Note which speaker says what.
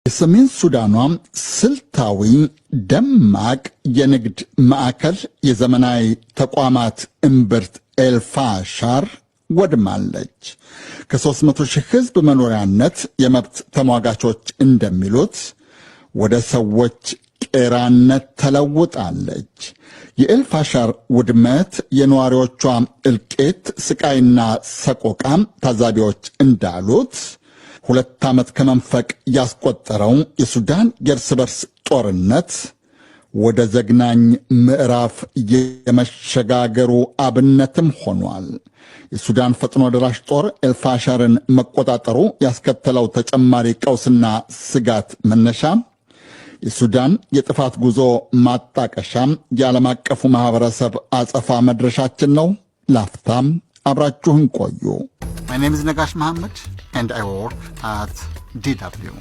Speaker 1: የሰሜን ሱዳኗ ስልታዊ ደማቅ የንግድ ማዕከል፣ የዘመናዊ ተቋማት እምብርት ኤልፋሻር ወድማለች። ከ300 ሺህ ሕዝብ መኖሪያነት የመብት ተሟጋቾች እንደሚሉት ወደ ሰዎች ቄራነት ተለውጣለች። የኤልፋሻር ውድመት፣ የነዋሪዎቿ እልቂት፣ ስቃይና ሰቆቃ ታዛቢዎች እንዳሉት 2 ዓመት ከመንፈቅ ያስቆጠረው የሱዳን የእርስ በርስ ጦርነት ወደ ዘግናኝ ምዕራፍ የመሸጋገሩ አብነትም ሆኗል። የሱዳን ፈጥኖ ደራሽ ጦር ኤልፋሻርን መቆጣጠሩ ያስከተለው ተጨማሪ ቀውስና ስጋት መነሻ፣ የሱዳን የጥፋት ጉዞ ማጣቀሻ፣ የዓለም አቀፉ ማኅበረሰብ አጸፋ መድረሻችን ነው። ላፍታም አብራችሁን ቆዩ። My name is Negash Mohammed and I work at DW.